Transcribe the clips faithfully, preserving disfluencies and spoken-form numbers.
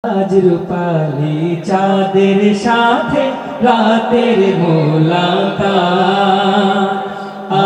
আজ রূপালি চাঁদের সাথে রাতের মোলাকাত,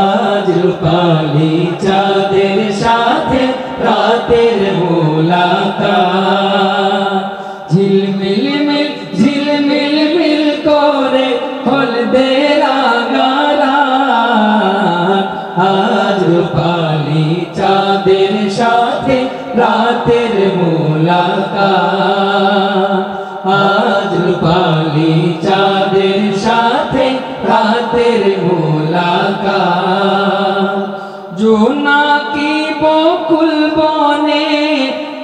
আজ রূপালি চাঁদের সাথে রাতের মোলাকাত। ঝিলমিল মিল, ঝিলমিল মিল করে হলদে রাঙা রাত। আজ রূপালি চাঁদের সাথে রাতের মোলাকাত। আজ রূপালি চাঁদের সাথে রাতের মোলাকাত। জোনাকি বকুল বনে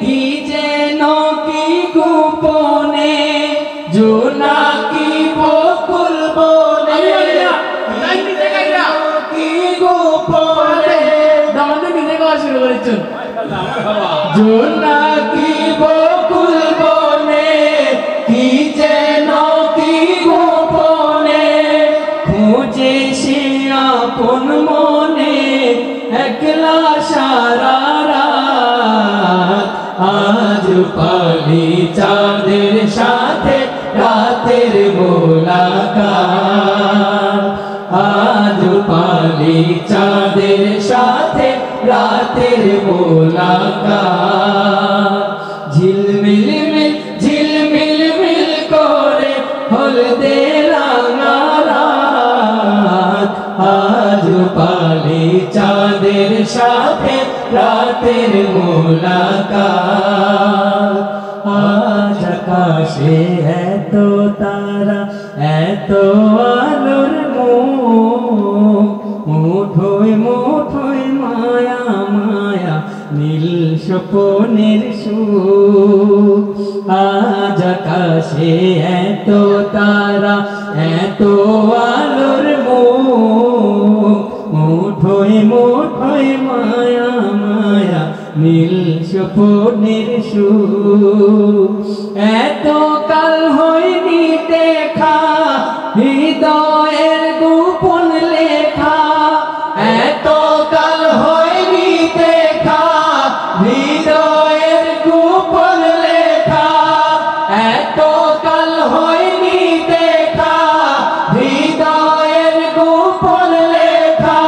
কি যেন কি গোপনে, জোনাকি বকুল বনে কি যেন কি গোপনে। দামান্দে নিজে গাওয়া শুরু করেছেন। জোনাকি বকুল বনে কি যেন কি গোপনে, খুঁজে সে আপন মনে একলা সারা রাত। আজ রূপালি চাঁদের সাথে রাতের মোলাকাত, আজ রূপালি চাঁদের সাথে রাতের মোলাকাত। ঝিলমিল মিল, ঝিলমিল মিল করে হলদে রাঙা রাত। আজ রূপালি চাঁদের সাথে রাতের মোলাকাত। আজ আকাশে এত তারা, এত আলোর মুখ, মুঠোয় মুঠোয় মায়া মায়া নীল স্বপনের সুখ। আজ আকাশে এত তারা, এত আলোর মুখ, মুঠোয় মুঠোয় মায়া মায়া নীল স্বপনের সুখ। এত কাল হয়নি দেখা হৃদয়ের গোপন লেখা, এত কাল হয়নি দেখা হৃদয়ের গোপন লেখা, এত কাল হয়নি দেখা হৃদয়ের গোপন লেখা।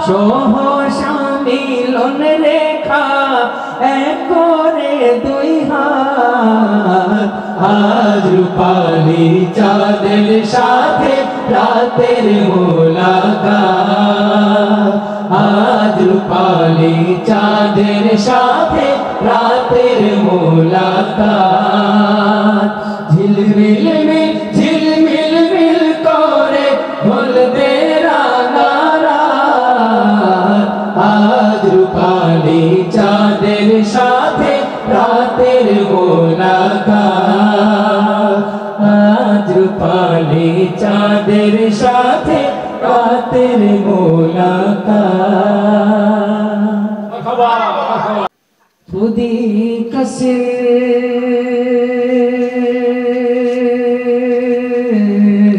সহসা মিলন রেখা এক করে দুই হাত। আজ রূপালি চাঁদের সাথে রাতের মোলাকাত, আজ রূপালি চাঁদের সাথে রাতের মোলাকাত। ঝিলমিল মিল, ঝিলমিল মিল করে হলদে রাঙা রাত। আজ রূপালি চাঁদের সাথে রাতের মোলাকাত, আজ রূপালি চাঁদের সাথে রাতের মোলাকাত। খুদি কা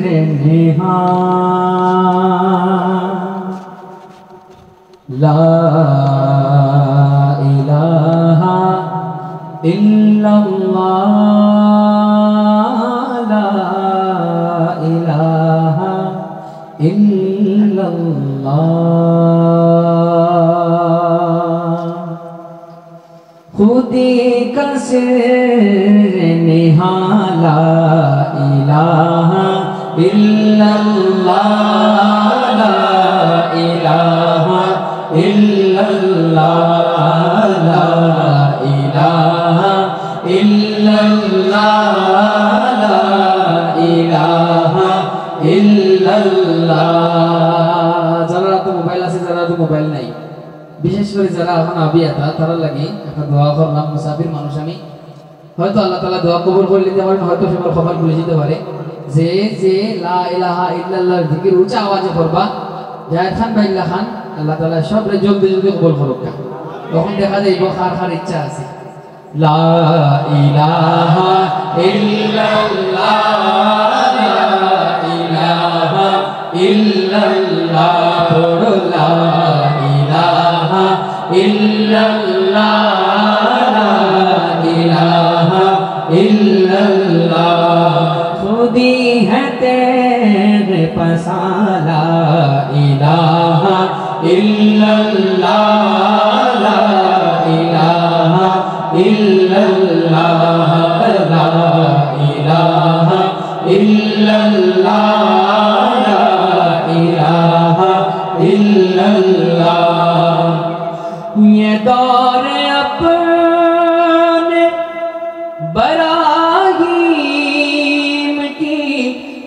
সিররে নেহা لا إله إلا الله، لا إله إلا الله۔ خودی کا سر نہاں، لا الہ الا اللہ، لا الہ الا اللہ، لا الہ الا اللہ، لا الہ الا اللہ۔ যারার আতো মোবাইল আছে, যারার আতো মোবাইল নাই, বিশেষ করি যারা এখন আবিয়াতা, তারার লাগি একটা দোয়া করলাম। মুসাফির মানুষ আমি, হয়তো আল্লাহ তাআলা দোয়া কবুল করি নিতে পারেন, হয়তো সবার কপাল খুলি যেতে পারে। যে যে লা ইলাহা ইল্লাল্লাহর জিকির উঁচা আওয়াজে করবা, জায়েদ খান ভাইর লাখান, আল্লাহ তাআলা সবরে জলদি জলদি কবুল করুক্কা। তখন দেখা যাইবো কার কার ইচ্ছা আছে। লা ইলাহা ইল্লাল্লাহ, লা ইলাহা ইল্লাল্লাহ, পড়ো লা ইলাহা ইল্লাল্লাহ, লা ইলাহা इल्लल्लाह। खुदी है तेरे पसा ला इलाहा इल्लल्लाह, ला इलाहा इल्लल्लाह, ला इलाहा इल्लल्लाह, ला इलाहा इल्लल्लाह। ये दौर अपने बराहीम की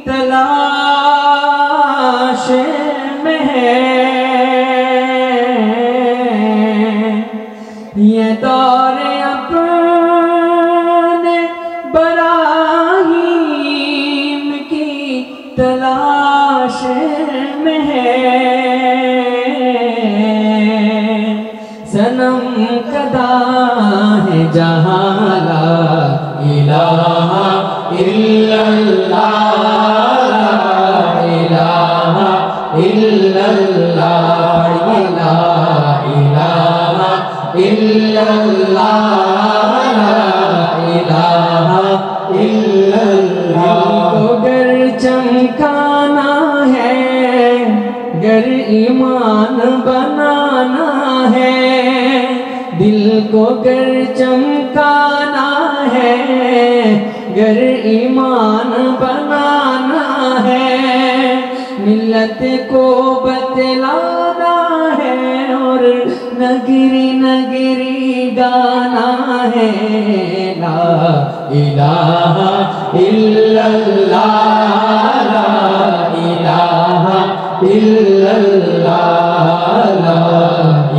तलाश में है। ये दौर अपने बराहीम की तलाश में है। सनम कदा है जहाँ ला इलाहा इल्लल्लाह, ला इलाहा इल्लल्लाह, ला इलाहा इल्लल्लाह, ला इलाहा इल्लल्लाह। दिल को गर चमकाना है, गर ईमान बनाना है, दिल को गर चमकाना है, गर ईमान बनाना है, मिल्लत को बतलाना है और नगरी नगरी गाना है। ला इलाहा इल्लल्लाह, ला इलाहा इल्लल्लाह, ला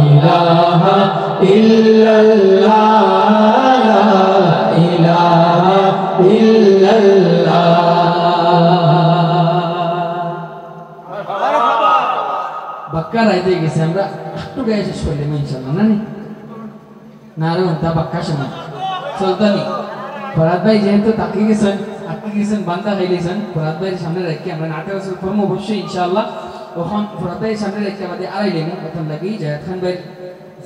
इलाहा इल्लल्लाह, ला इलाहा इल्लल्लाह। বাক্কা রাইত অই গেছে, আমরা একটু গাইয়া শেষ করিলাইমু ইনশাআল্লাহ, না নি? না রে, তা বাক্কা সময়। চলতো নি? ফরহাদ ভাই যেহেতু থাকি গেছইন, আটকি গেছইন, বান্দা খাইলিছইন, ফরহাদ ভাইরে সামনে রাখিয়া আমরা নাতে আসল পড়মু অবশ্যই ইনশাআল্লাহ। অখন ফরহাদ ভাইরে সামনে রাখিয়া বাদে আড়াই লেমু, অখন লাগি জায়েদ খান ভাইর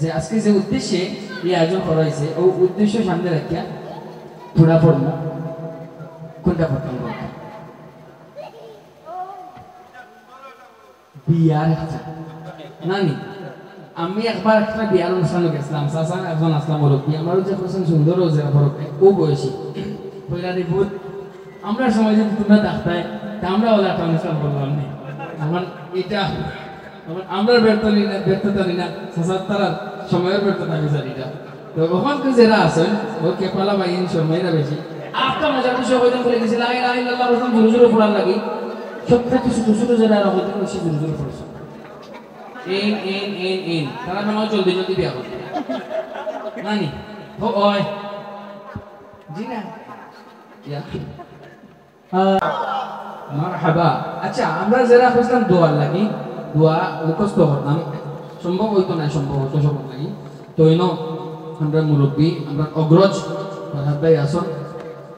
যে আজকে যে উদ্দেশ্যে এই আয়োজন করা অইছে, অউ উদ্দেশ্য সামনে রাখিয়া পুরা পড়মু। কোনটা পড়তাম বলতো? বিয়ার একটা। না নি? আমি একবার একটা বিয়ার অনুষ্ঠানো গেছলাম, চাচা একজন আছলা মুরব্বি, আমারে যে কইছইন সুন্দর অউ যে বড়, অউ বয়সী। কইলা রে পুত, আমরার সময় যদি তুমরা থাকতায়, তে আমরা অলা একটা অনুষ্ঠান করলাম নি। অখন ইটা, অখন আমরার ব্যর্থ নি না, ব্যর্থতা নি না, চাচার তারার সময়র ব্যর্থতা আমি জানি না। তো অখন তো যেরা আছইন, অউ কেপালা ভাইয়াইন শর্মাইরা বেশি। আরেকটা মজার বিষয় কইতাম ভুলি গেছি, লা ইলাহা ইল্লাল্লাহ কইতাম জোরে জোরে পড়ার লাগি। সবথেকে ছোট ছোট যেরা আর কইতাম বেশি জোরে জোরে পড়ছে। এইন, এইন, এইন, এইন। তারা মনে অয় জলদি জলদি বিয়া করবে। না নি? ও, অয়। জি না। ইয়া। আহ, মারহাবা। আচ্ছা, আমরা যেরা কইছলাম দোয়ার লাগি, দোয়া মুখস্থ করতাম, সম্ভব অইতো নায়, সম্ভব অইতো সবার লাগি। তো অইন আমরা মুরব্বি, আমরা অগ্রজ, ফরহাদ ভাই আছইন,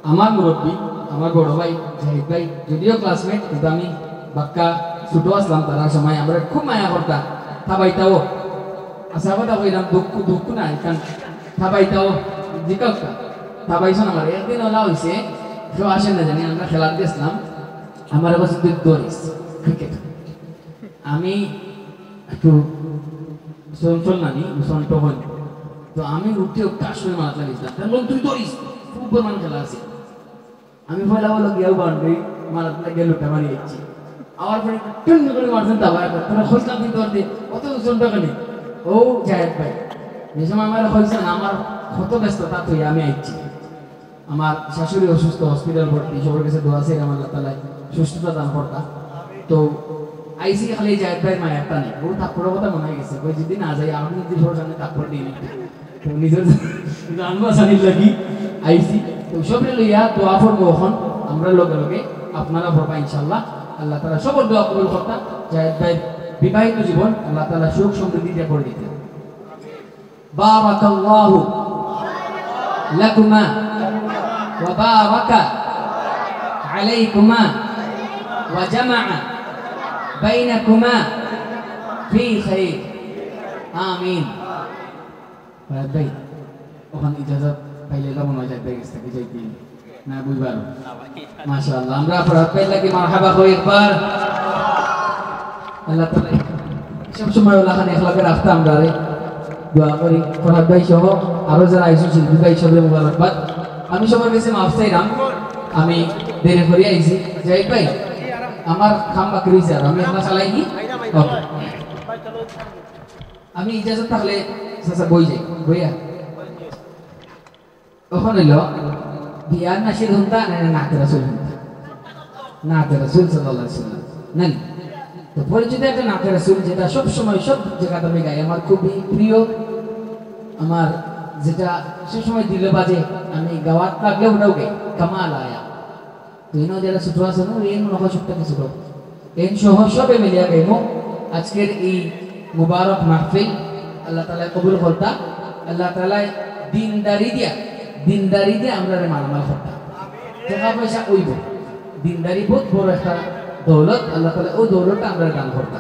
আমার মুরব্বি, আমার বড় ভাই জাহিদ ভাই, যদিও classmate, কিন্তু আমি বাক্কা ছোট আছলাম, তারার সময় আমরারে খুব মায়া করতা, থাবাইতাও। আচ্ছা, কথা কইলাম, দুঃখ, দুঃখ না, এখান থাবাইতাও, জিকাউক্কা। থাবাইছইন আমারে। একদিন অলা অইছে, কেউ আছইন না জানি, আমরা খেলাত গেছলাম, আমারে কইছইন, "তুই ধরিস, cricket।" আমি একটু চঞ্চল নানি, চঞ্চল অইন। তো আমি উঠিয়া ঠাস করি মারাত লাগিছলাম। তারা কইন, "তুই ধরিস, খুব পরিমাণ খেলা আছে।" আমি পয়লা বলো গিয়াও boundary, মারাত লাগিয়া লুটা মারি আইছি। আবার পরে টুন করি মারছইন, তারপরে তারা কইছলাম, "তুই ধর দে, অত চঞ্চল কেনে?" অউ জায়েদ ভাই, যে সময় আমারে কইছইন, আমার কত ব্যস্ততা থইয়া আমি আইছি। আমার শাশুড়ি অসুস্থ, hospital ভর্তি, সবার কাছে দোয়া চাইলাম আল্লাহ তাআলায় সুস্থতা দান করতা। তো আইছি খালি জায়েদ ভাইর মায়ার টানে। অউ থাপ্পড়র কথা মনে অই গেছে। কই যদি না যাই, আমি যদি সবার সামনে থাপ্পড় দিই না। তো নিজর জান বাঁচানির লাগি আইছি। তো সবরে লইয়া দোয়া করবো অখন। আমরা লগে লগে আপনারা পড়বা ইনশাআল্লাহ। আল্লাহ তাআলা সবার দোয়া কবুল করতা। জায়েদ ভাইর বিবাহিত জীবন আল্লাহ তাআলা সুখ সমৃদ্ধি দিয়া ভরি দিতা। بارك الله لكما وبارك عليكما وجمع بينكما في خير. آمين. ফরহাদ ভাই, অখন ইজাজত পাইলে মনে অয় জায়েদ ভাইর গেছ থাকি যাইতে। না বুঝবার। মাশাআল্লাহ, আমরা ফরহাদ ভাইর লাগি মারহাবা কই একবার। আল্লাহ তাআলা সব সময় ওলা খান একলাগে রাখতা আমরারে। দোয়া করি ফরহাদ ভাই সহ আরো যারা আইছইন শিল্পী ভাই সবরে মুবারকবাদ। আমি সবার কাছে মাফ চাইরাম, আমি দেরি করি আইছি। জাহিদ ভাই, আমার কাম বাকি রইছে আর আমি আপনার চালাইনি। ওকে। আমি ইজাজত থাকলে চাচা বই যাই, বইয়া। অখন অইলো, বিয়ার নাশিদ হুনতা না, না নাতে রাসুল হুনতা? নাতে রাসুল সাল্লাল্লাহু আলাইহি ওয়াসাল্লাম। না নি? তো পরিচিত একটা নাতে রাসুল যেটা সব সময় সব জাগাত আমি গাই, আমার খুবই প্রিয়, আমার যেটা সব সময় দিলে বাজে, আমি গাওয়াত লাগলে ওটাও গাই, কামাল আয়া। তো ইনো যারা ছোট আছে না, এই মনে হয় সব থেকে ছোট। এন সহ সবে মিলিয়া গাইমু আজকের এই মুবারক মাহফিল। আল্লাহ তাআলায় কবুল করতা, আল্লাহ তাআলায় দিনদারি দিয়া, দিনদারি দিয়া আমরারে মালামাল করতা। টেকা পয়সা অইবো, দিনদারি বহুত বড় একটা দৌলত, আল্লাহ তাআলায় অউ দৌলতটা আমরারে দান করতা।